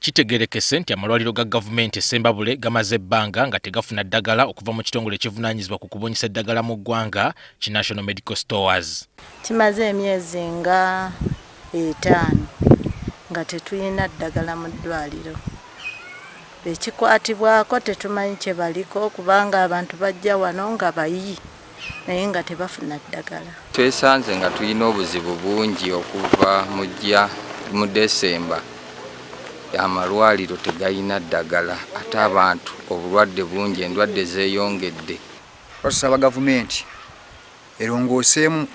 Kitegeerekese nti amalwaliro ga gavumenti e Ssembabule gamaze ebbanga nga tegafuna ddagala okuva mu kitongole ekivunaanyizibwa ku kubunyisa eddagala mu ggwanga ki National Medical Stores. Kimaze emyezi nga 5 nga tetulina ddagala mu ddwaliro. Ekikwatibwako tetumanyi kye baliko kubanga abantu bajja wano nga bayi naye nga tebafuna ddagala. Twesanze nga tulina obuzibu bungi okuva mu Desemba. Amalwaliro tegayina ddagala ate abantu obulwadde bungi, endwadde zeeyongedde. Batusaba gavumenti erongooseemu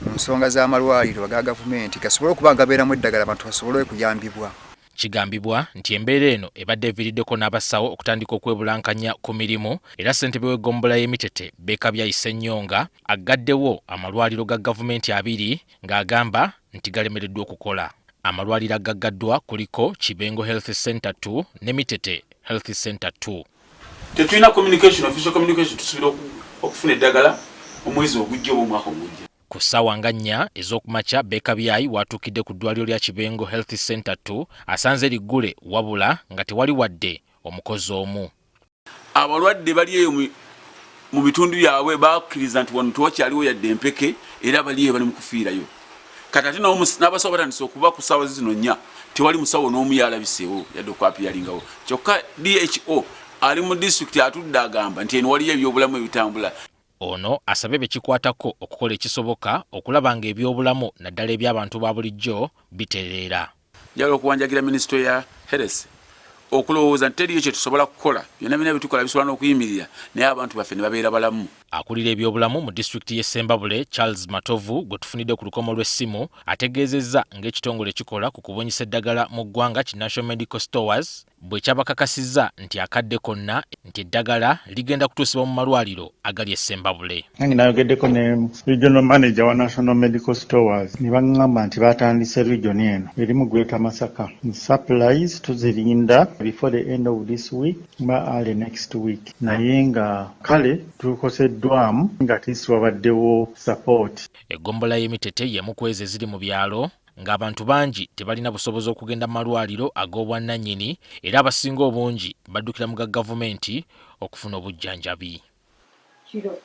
mu nsonga z'amalwaliro aga gavumenti gasobole okuba nga gabeeramu eddagala abantu basobole okuyambibwa. Kigambibwa nti embeera eno ebadde eviiriddeko n'abasawo okutandika okwebulankanya ku mirimu era ssentebe w'eggombolola y'e Mitete Bekabyayi Ssennyonga aggaddewo amalwaliro ga gavumenti 2 ng'agamba nti galemereddwa okukola. Amalwaliro agaggaddwa kuliko Kibengo Health Center 2 ne Mitete Health Center 2. Tetulina communication, official communication. Tusuubira okufuna eddagala omwezi ogujja oba omwaka ogujja. Ku ssaawa nga 4 ez'okumakya Bekabyayi watuukidde ku ddwaliro lya Kibengo Health Center 2 asanze liggule wabula nga tewali wadde omukozi omu. Abalwadde bali eyo mu bitundu byabwe bakkiriza nti wano tewakyaliwo yadde empeke era bali eyo bali mu kufiirayo. Kati ate n'abasawo batandise okuba ku ssaawa zino 4 tewali musawo n'omu yalabiseewo yadde okwapiyalingawo. Kyokka DHO ali mu disitulikiti atudde agamba nti eno waliyo ebyobulamu ebitambula. Ono asabye bekikwatako okukola ekisoboka okulaba nga ebyobulamu naddala eby'abantu ba bulijjo bitereera. Njagala okuwanjagira minisitule ya Health okulowooza nti teriyo kye tusobola kukola, byonna byonna byetukola bisobola n'okuyimirira naye abantu baffe ne babeera balamu. Akulira ebyobulamu mu disitulikiti y'e Ssembabule Charles Matovu gwe tufunidde ku lukomo lw'essimu ategeezezza ng'ekitongole kikola ku kubunyisa eddagala mu ggwanga ki National Medical Stores bwe kyabakakasizza nti akadde konna nti eddagala ligenda kutuusibwa mu malwaliro agali e Ssembabule. Nange nayogeddeko ne regional manager wa National Medical Stores ne baŋŋamba nti batandise region eno erimu Greater Masaka. Supplies tuzirinda before the end of this week ba early next week, naye nga kale tukoseddwamu nga at least wabaddewo support. Eggombolola y'e Mitete y'emu ku ezo eziri mu byalo ng'abantu bangi tebalina busobozi okugenda mu malwaliro ag'obwannannyini era abasinga obungi baddukira mu ga gavumenti okufuna obujjanjabi. Kiro.